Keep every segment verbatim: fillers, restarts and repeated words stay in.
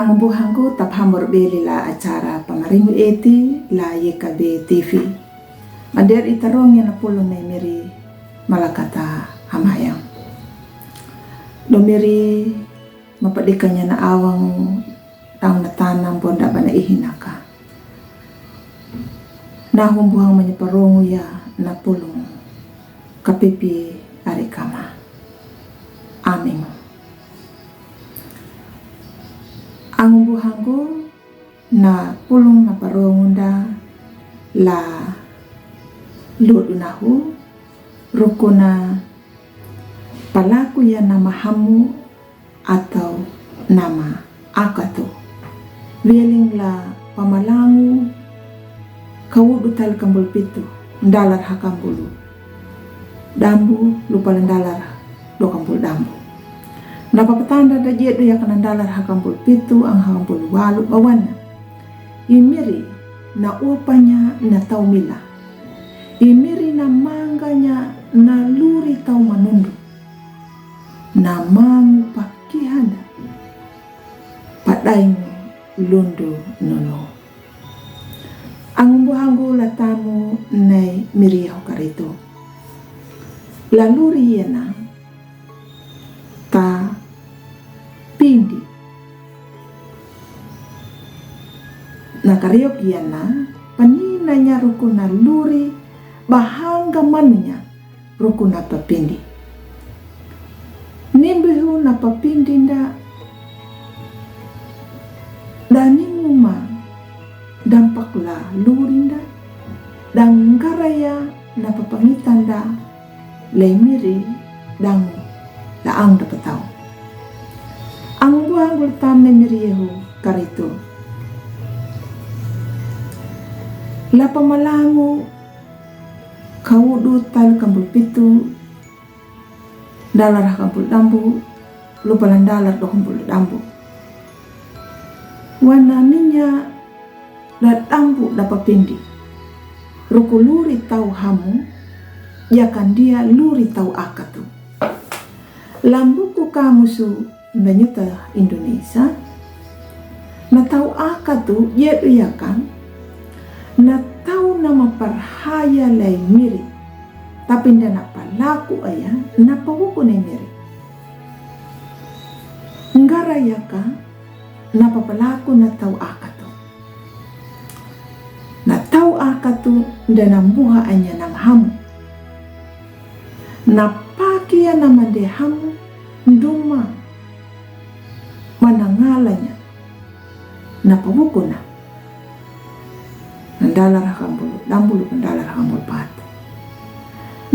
Buhanggu, ta phamur beli la acara pamaringu eti la Y K B T V. Mader ita rong ya na pulung nai Miri, malakata hamayang. Do Miri, mapadikanya na awang, tang na tanam bonda bana ihinaka. Na humbuhang manya parongu ya na pulung. Kapipi ari kama. Amin. Ang buhanggu na pulung na parongunda la ludu nahu rukuna palaku ya na mahamu atau nama akatu. Wieling la pamalangu kawudu tal kambul pitu, dalar hakambulu dambu, lupa la dalar do kambul dambu. Na papatanda da jedu ya kana dalar hakambul pitu, ang hakambul walu bawana. I Miri na upanya na tau mila. I Miri na manganya na luri tau manundu. Na mangu pakihanda padaingu lundu nunu. Ang buhanggu la tamu nai Miri ho karitu. La luri ya na ta pindi. Na kariok ya na panina nya rukuna luri bahanga manunya rukuna papindi. Nimbihu na papindi nda, daningu ma dampak la lurinda, dang garaya na papangitanda, lei Miri dang la ang da patau. Ang buhanggu la tam nai Miri ho karitu. La pamalangu kawudu tal kambul pitu, dalar hakambul dambu, lupa la dalar do kambul dambu. Wana ninya da dambu da papindi. Ruku luri tau hamu, yakan dia luri tau akatu. Lambuku kamusu nda nyuta Indonesia, na tau akatu jedu yakan, na tau nama parhaya lei Miri, tapi nda na palaku aya na pawuku nai Miri. Ngara yaka na papalaku na tau akatu. Na tau akatu nda na mbuha anya na mahamu. Na pakia na mande hamu nduma mana ngalanya na pawuku na. Na dalar hakambul dambu lupa la dalar hakambul pat.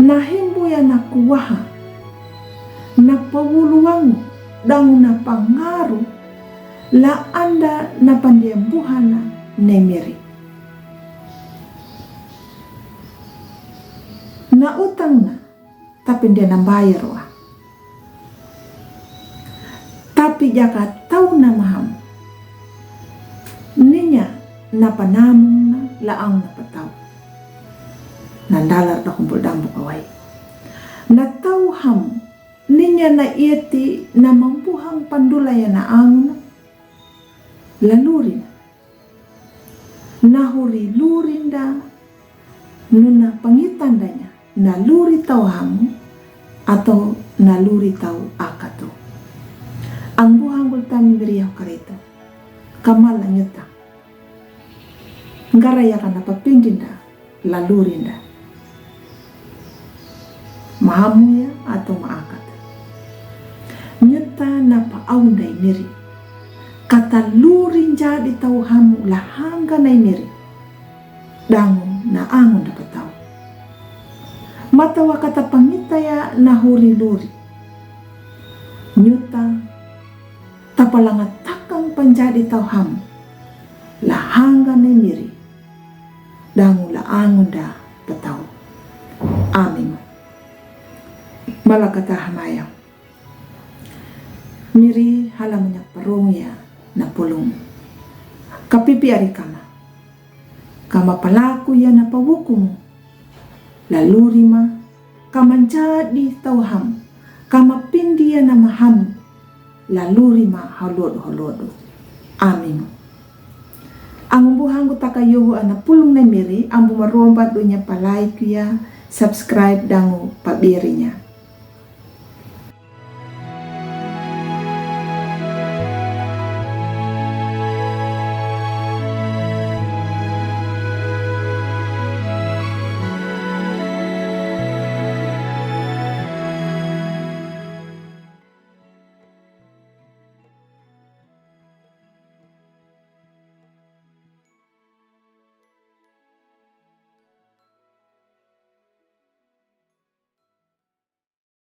Na himbu ya na kuwaha na pawuluwangu dang na pangaru la anda na pandia buhana nai Miri. Na utang na tapi nda na mbayar wa. Tapi jaka tau na mahamu, ninya na panamung na la ang na patau. Na dalar do kambul dambu kawai. Na tau hamu, ninya na iyati na mambuhang pandula ya na ang na la luri na. Na huri luri nda nuna pangitandanya na luri tau hamu atau na luri tau akatu. Ang buhanggu la tam nai Miri ho karitu. Kamala nyuta. Ngara yaka na papindi nda la luri nda. Mahamu ya atau maakat. Nyuta na pa au nai Miri. Kata luri njadi tau hamu la hangga nai Miri. Dangu na angu nda patau. Mata wa kata pangita ya na huri luri. Nyuta ta palanga takang panjadi tau hamu la hangga nai Miri. Dangu la angu nda patau. Amin. Malakata hamaya. Miri hala manya parong ya na pulung. Kapipi ari kama. Kama palaku ya na pawukumu. La luri ma, kama njadi tau hamu. Kama pindi ya na mahamu. La luri ma holodu holodu. Aminu. Angu buhangu taka yohu ana pulung ne miri, ambu maromba dunya palai kuya, subscribe dangu pabirinya.